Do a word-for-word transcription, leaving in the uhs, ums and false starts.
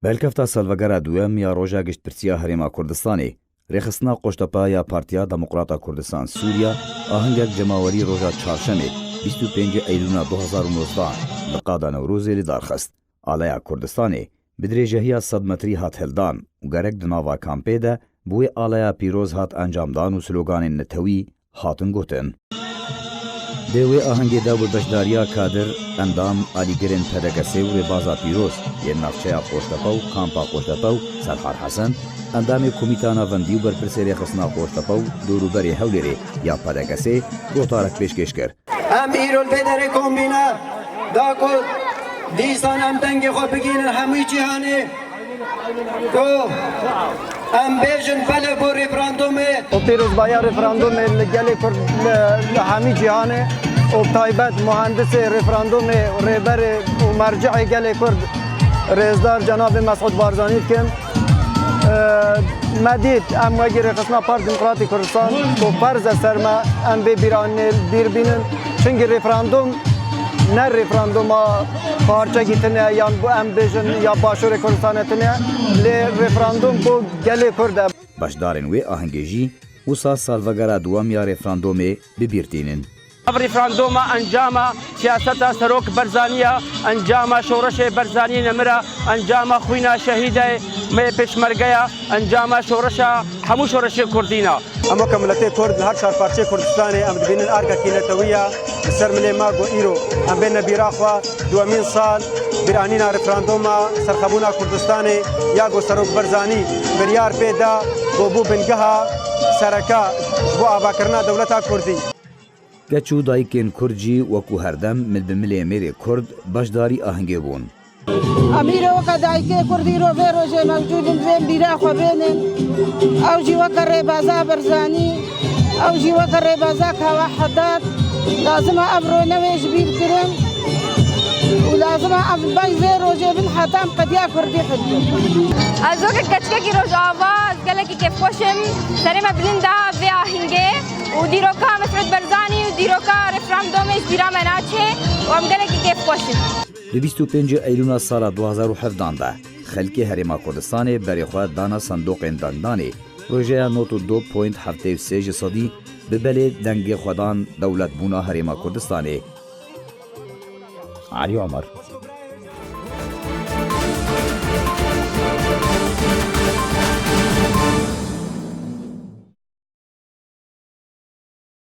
Belkefta salvegera duyem ya Roja Giştpirsiya Herêma Kurdistanê, Rêxistina Qoştepa ya Partiya Demokrata Kurdistan Sûriya ahengek cemawerî roja Çarşemê, bîst û pêncî Eylûna du hezar û nozdeh, li qada Newrozê li dar xist. Aleya Kurdistanê bi dirêjehiya sed metrî hat hildan û gerek di nava kampê de bi wê aleya pîroz hat encamdan û sloganên netewî hatin gotin. Dê wê ahengê de bi beşdariya kadir, endam, alîgirên P D K S û rêbaza pîroz yên navçeya Qoştepe û kampa Qoştepe û Serhar Hesen, endamê Komîta Navendî û berpirsê Rêxistina Qoştepe û dorûberê Hewlêrê ya P D K S gotarek pêşkêş kir. Em îro li vê derê kombîne da ku dîsan em dengê xwe bigihînin hemû cîhanê. Ku em bêjin belê bo referandumê. Û pîrozbahiya referandumê li gelê Kurd li, li hemî cîhanê û bi taybet muhendisê referandumê, rêberê û mercihê gelê Kurd rêzdar cenabê Mesûd Barzanî dikim. Ee, me dît, em wekî Rêxistina Partiya Demokratîk Kurdistan ku ferz e ser me em vê bîranê bîr bînin. Çimkî referandum ne referanduma parçekî tune yan bo em bêjin ya Başûrê Kurdistanê tune, lê referandum bo gelê Kurd e. Beşdarên wê ahengê jî wisa salvegera duwem ya referandumê bi bîr tînin. Ev referanduma encama siyaseta Serok Barzanî ye, encama şoreşê Barzanî nemir e, encama xwîna şehîdê me pêşmerge ye, encama şoreşa hemû şoreşê Kurdî ne. Em weke miletê Kurd li her çar parçeyê Kurdistanê em dibînin erkekî netewî ye. Li ser milê me ku îro em bêne bîra xwe, duwemîn sal bîranîna referanduma serxwebûna Kurdistanê ya ku Serok Barzanî biryar pê da ku bû bingeha sereke ji bo avakirina dewleta Kurdî. Keç û dayikên Kurd jî wekû herdem mil bi milê mêrê Kurd beşdarî ahengê bûn. Em îro weke dayikê Kurd îro vê rojê mewcûd in, divê em bîra xwe bênin. Ew jî weke rêbaza Barzanî, ew jî weke rêbaza Kawa Heddad. Lazim e ev roj newê ji bîr kirin û lazim e ev bey vê rojê bin heta em qediya Kurdî hildin. Ez weke keçikekî Rojava, ez gelekî kêfxweş im. Serê me bilind da vê ahingê û dîroka Mesûd Barzanî û dîroka referandumê ji bîra me naçê û em gelekî kêfxweş in. Di bîst û pêncî Eylûna sala du hezar û hevdan de xelkê Herêma Kurdistanê berê xwe dana sindoqên dengdanê. Projeya nod û du point heftê û sê ji sedî bi belê dengê xwe dan dewletbûna Herêma Kurdistanê. Elî Omer,